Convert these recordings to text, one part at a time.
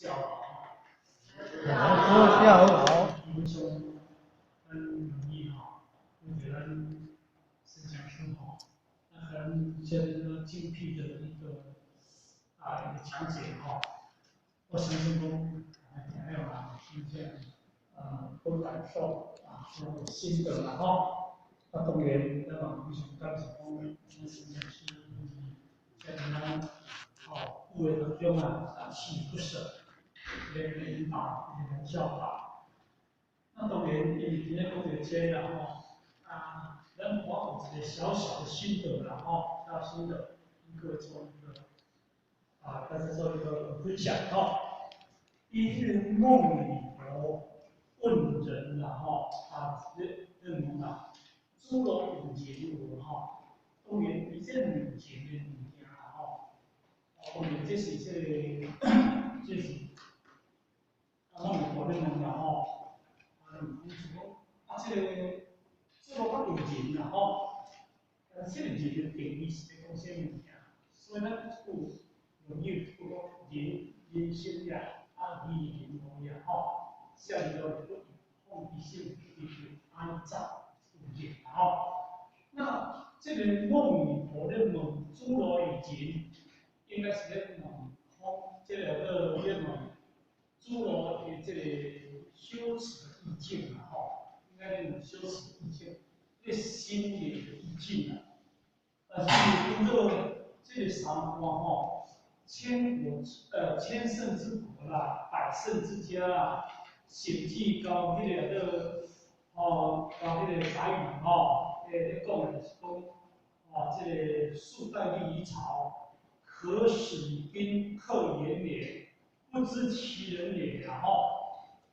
下午好。老師下午好。英雄很容易哈，我覺得是講師哈，那很真精闢的一個講解哈。我相信講聽了啊，真正有感受啊，有心得啦吼。啊，當然，咱嘛非常感謝講，咱孫講師在咱哦有的當中啊，鍥而不捨，來引導，來教導。那當然，伊今日講著這啦吼，啊，咱我有一個小小的心得啦吼，小心得，跟各位做一個啊，大家做一個分享吼。一日夢裡頭問人啦吼，啊，咧咧問啦，諸羅有人無吼？當然，伊這問人的物件啦吼，當然這是這個，這是啊，夢裡頭咧問啦吼，啊，問講說，啊，這個諸羅較有人啦吼，但是這個人的定義是咧講啥物件？所以咱有論語有講人人生也，啊，義人無也吼，下面就放其心，就是安怎有人吼。那這個夢裡頭咧問諸羅有人，應該是咧問講，這個咧問諸羅的這個修持的意境啦吼，應該咧問修持意境，這心靈的意境啦。但是經過這個三觀吼，千國千聖之國啦，百聖之家啦，甚至到彼個做吼，到彼個載語吼，咧講的就是講，哦，這個數代立於朝，可使賓客延年，不知其人也啦吼。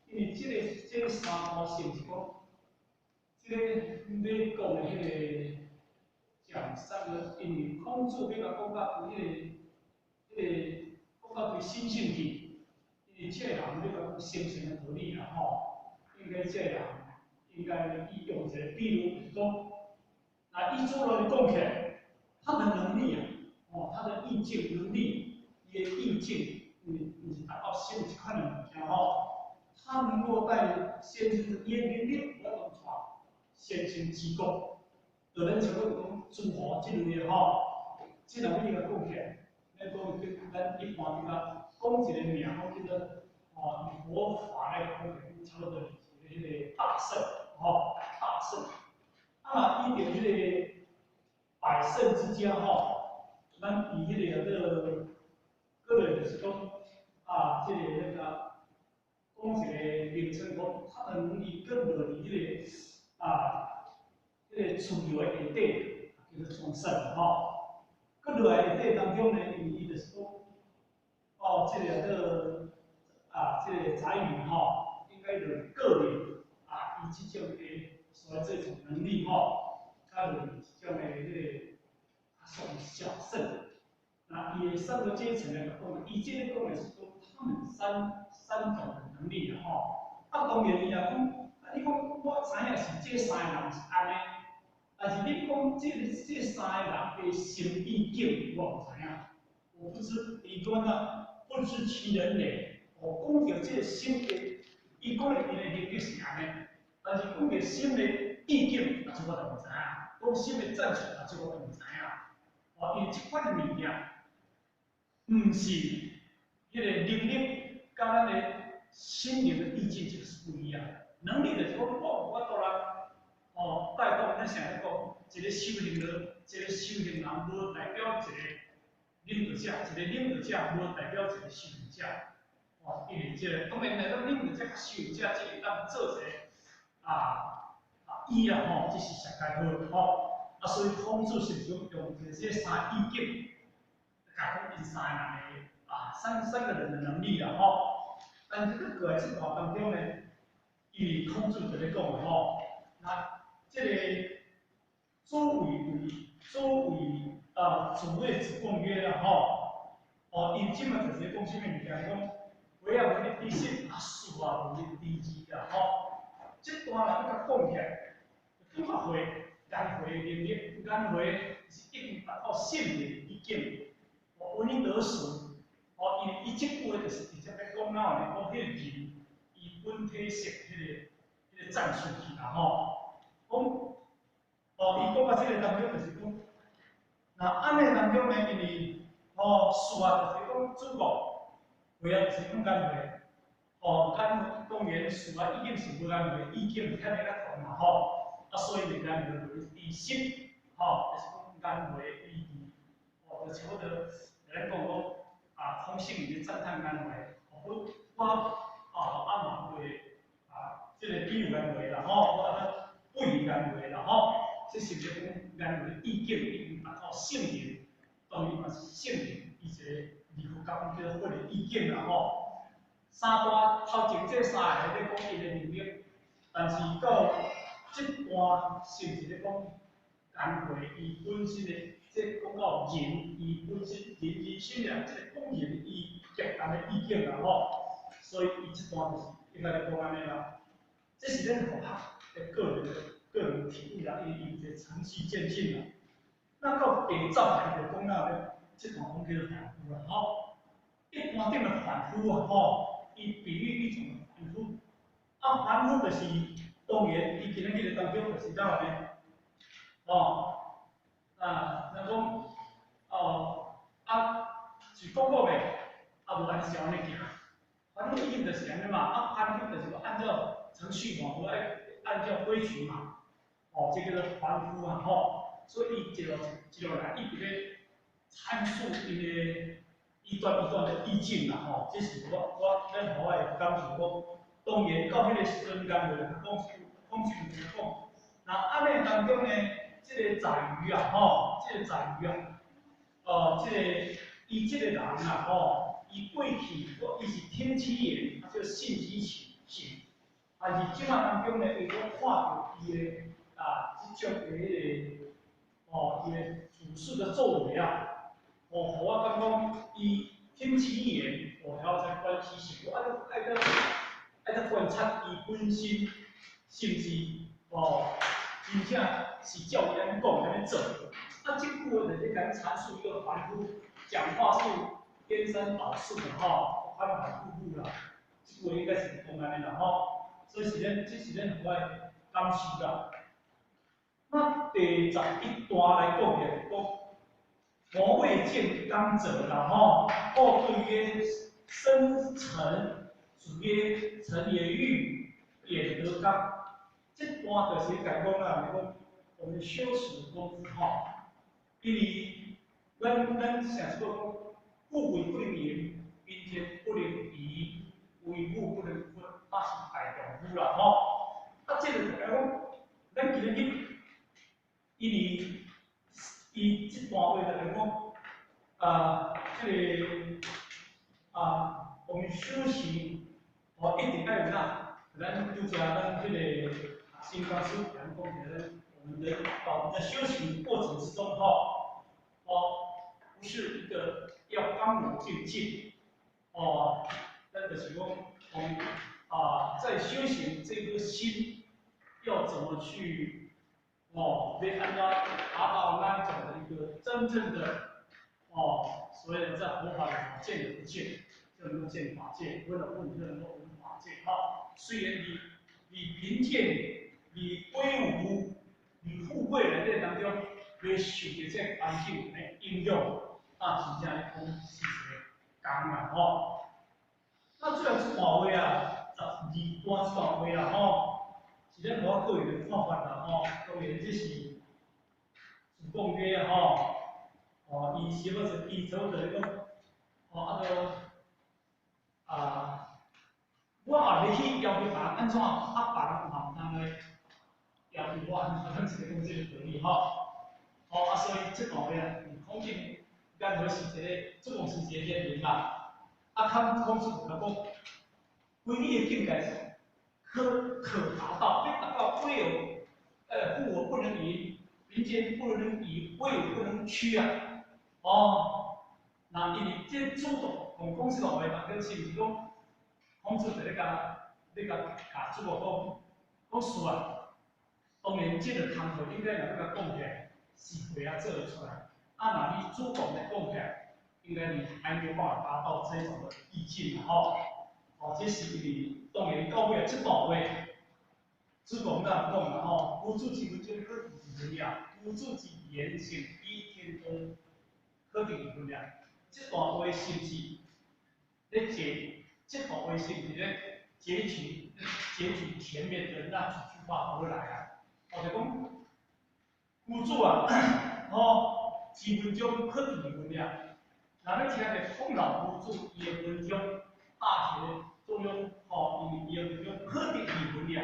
因為這個三觀是毋是講，這個欲講的彼個講三個，因為孔子欲共講到彼個講到對心性去，因為這個人欲共講心性的道理啦吼，應該這個人應該伊用一個比喻，就是講，啊，以諸羅來講起來，他的能力啊，哦，他的意境能力，伊的意境，毋是達到心這款的物件吼，他能夠帶先知延年力，我當帶先聖之國，就咱像講講諸侯這類的吼，這人你共講起來，咱講咱一般就講講一個名，講叫做哦，以佛法來講，差不多是彼個大聖，吼，大聖。啊，伊佇彼個百聖之家吼，咱伊彼個叫做，過來就是講，啊，這個那個，講一個名稱，講他的能力更落佇彼個啊，彼個自由的下底，叫做創聖吼。閣落來下底當中呢，因為伊就是講，哦，這個叫做啊，這個載語吼，應該就是個人啊，伊這種的所謂這種能力吼，較落這種的彼個算小聖。那伊的三個階層來講，伊這個講的是講他們三種的能力啦吼。啊，當然伊若講，啊，你講我知影是這三個人是按呢，但是你講這三個人的心意境，我毋知影，我不知，伊講啊，不知其人也。哦，講著這個心的，伊講的伊的能力是按呢，但是講著心的意境，啊，這我就毋知影。講心的戰術，啊，這我就毋知影。哦，因為這款的物件，毋是彼個能力，佮咱的心靈的意境，這個是不一樣的。能力就是講，我有法度啦，哦，帶動咱成日講，一個修行人，一個修行人無代表一個領導者，一個領導者無代表一個修行者。哦，因為這個當然來講，領導者佮修行者，這會當做一個伊啦吼，這是上蓋好吼。啊，所以孔子是用這三意境，共講𪜶三個人的啊，三個人的能力啦吼。但是佫過來這段當中呢，因為孔子就咧講吼，那這個諸為為諸為啊，子謂子貢曰啦吼，哦，伊這馬就是咧講啥物物件？講話啊無咧知信，啊事啊無咧知義啦吼。這段若欲共講起來，感覺會顏回的能力，顏回是已經達到聖人的意境，哦，聞得時，哦，伊伊這句話就是直接咧講哪咧，講彼個人伊本體性彼個讚許去啦吼。講，哦，伊講到這個當中就是講，那按呢當中呢，因為吼事啊，就是講主國，話啊就是講顏回，吼，咱當然事啊已經是無顏回，意境遐爾仔懸嘛吼，啊，所以呢顏回就是佇心，吼，就是講顏回伊佇，吼，就差不多咱講講啊，空性伊咧讚歎顏回，吼，我啊啊嘛會啊，這個比喻顏回啦吼，我啊不如顏回啦吼，這是咧講顏回意境已經達到聖人，當然嘛是聖人，伊一個離苦覺叫做佛的意境啦吼。三段頭前這三个咧講伊的能力，但是到這段是毋是咧講顏回伊本身的？這講到人伊本身人人心啊，這個講人伊極大的意境啦吼，所以伊這段就是應該咧講按呢啦。這是咱佛學的個人體會啦，伊有一個程序漸進啦。那到第十來就講到咧，這段講叫做凡夫啦吼。一般頂的凡夫啊吼，伊比喻一種凡夫，啊凡夫就是當然伊今仔日當中就是怎樣呢？哦，啊，人講哦，啊是講講的，啊無按照按呢行，反正已經就是按呢嘛，啊凡夫就是講按照程序嘛，無愛按照規矩嘛，哦，這叫做凡夫啊吼，所以伊一路一路來，伊佇咧闡述伊的一段一段的意境啦吼，這是我咱予我的感受講，當然到彼個時陣間就講講就講，那按呢當中呢，這個載魚啊吼，這個載魚啊，哦，這個伊這個人啊吼，伊過去伊是聽其言，啊，這個信其行，但是這馬當中呢，伊閣看著伊的啊，這種的彼個，哦，伊的處事的作為啊，哦，予我感覺伊聽其言，哦，然後才觀其行，我愛閣觀察伊本身是毋是哦，真正是照伊按呢講按呢做。啊，這句話就是共闡述一個凡夫講話是顛三倒四的吼，反反覆覆啦。這句話應該是講按呢啦吼，所以是咱，這是咱予我的感受啦。那第11段來講起來，講魔未見剛者啦吼，哦對曰生塵，子曰塵也欲，眼得剛。這段就是共講啦，講我們修持功夫吼，因為咱成日講富貴不能淫，貧賤不能移，威武不能屈，啊是大丈夫啦吼。啊，這個就講，咱今日因為伊這段話就講，啊，這個啊，我們修行哦，一定愛有啥？咱拄才咱這個新法師講講，我們的修行過程之中，吼，哦，不是一個要剛柔並濟，哦，咱就是講，我們啊，在修行這顆心要怎麼去，哦，要按怎達到那一種的一個真正的，哦，所謂的在佛法裡頭見而不見，就能夠見法界；聞而不聞，就能夠聞法界。哈，雖然你貧賤、你威武、你富貴人類當中，會受著這個環境來影響，啊，真正咧講是一個工啦吼。那最後這段話啊，12段這段話啦吼，是咱我個人的看法啦吼。當然這是子貢曰吼，哦，伊是要是伊差不多咧講，哦啊都啊，我也欲去要求別人按怎，啊別人嘛毋通來要求我按怎，咱是咧講這個道理吼。哦啊，所以這段話啊，孔子認為是一個，總共是一個賢人啦。啊，孔子就講，規你的境界是可達到，欲達到威有，富而不能淫，貧賤不能移，威武不能屈啊。哦，那因為這主動講講這段話嘛，是毋是講孔子就咧共子貢講講事啊？當然，這個工課應該若欲共講起來，是會仔做會出來。啊，若你主動來講起來，應該你還沒有辦法達到這種的意境吼。哦，這是因為當然到尾這段話，主講咱講啦吼，夫子之文章可得二分了，夫子之言行比天道可得二分了。這段話是毋是咧解？這段話是毋是咧截取截取前面的那幾句話而來啊？哦，就講夫子啊，吼，之文章可得二分了。若欲聽著孔老夫子伊的文章，大學中庸，吼，因為伊的文章可得二分了，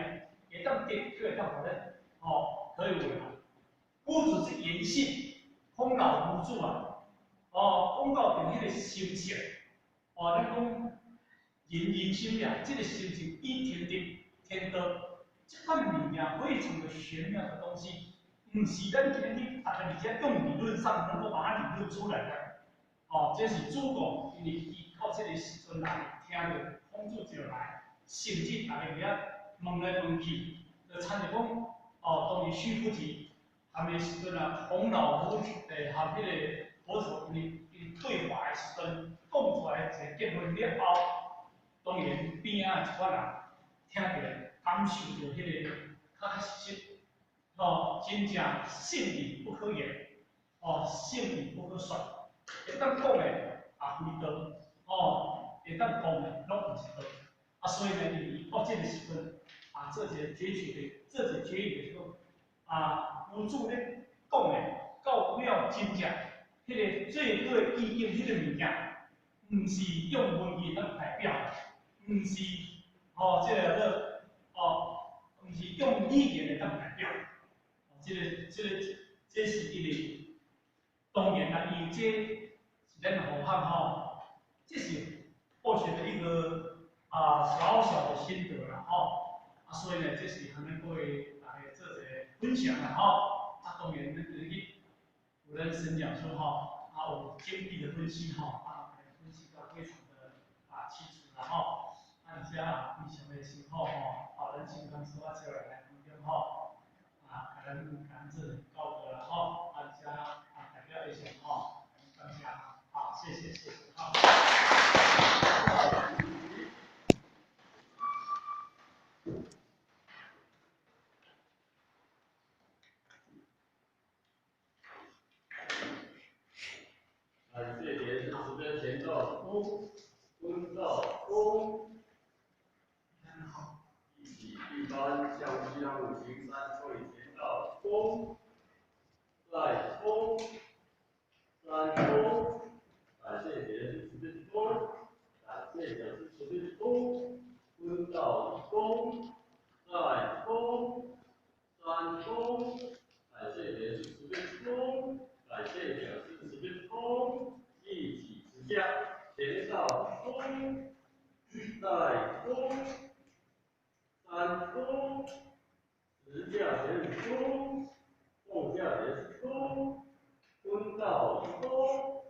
會當得，閣會當予咱，吼，可以有啦。夫子之言行，孔老夫子啊，哦，講到佇彼個心性，哦，咱講人人心呀，這個心性比天地天道，這款物件非常的玄妙的東西，毋是咱今日逐个佇遮用理論上能夠把它理論出來的。哦，這是主講，因為伊到這個時陣來，聽著孔子就來，甚至逐个佇遐問來問去，就親像講，哦，當時須菩提含的時陣啊，孔老夫子含彼個佛陀因為因對話的時陣，講出來一個結論了後，當然邊仔的一寡人聽著感受著彼個確確實實，哦，真正聖義不可言，哦，聖義不可說。會當講的也非道，哦，會當講的攏毋是道。啊，所以呢，伊到這個時陣，啊，做一個結局的，做一個結語就是講，啊，夫子咧講的到了真正，彼個最高意境，彼個物件，毋是用文字來代表，毋是，哦，這個做，哦，毋是用語言來當代表，哦，這個、這個、這是因為。當然啦，因為這是咱佛學吼，這是佛學的一個啊小小的心得啦吼，啊所以呢，這是和咱各位大家做一個分享啦吼，啊當然咱去有咱沈講師吼，啊有精闢的分析吼，啊分析得非常的啊清楚啦吼，啊而且啊非常的辛苦吼，啊咱新公司啊招來來當中吼，啊共咱共咱做教導啦吼，啊而且。代表一下吼，感謝，好，謝謝，謝謝，好。感謝蓮師慈悲前道恭，問道恭，一起一般向西方五行山退前道恭，再恭，三恭，感謝蓮師慈悲恭，感謝講師慈悲恭，問道恭，再恭，三恭，感謝蓮師慈悲恭，感謝講師慈悲恭，一起持下前道恭，再恭，三恭，十架前恭，後架前恭，問道恭，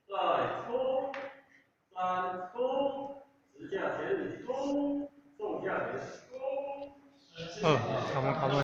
再恭，三恭，十架前恭，送架前恭。好，差不多，差不多。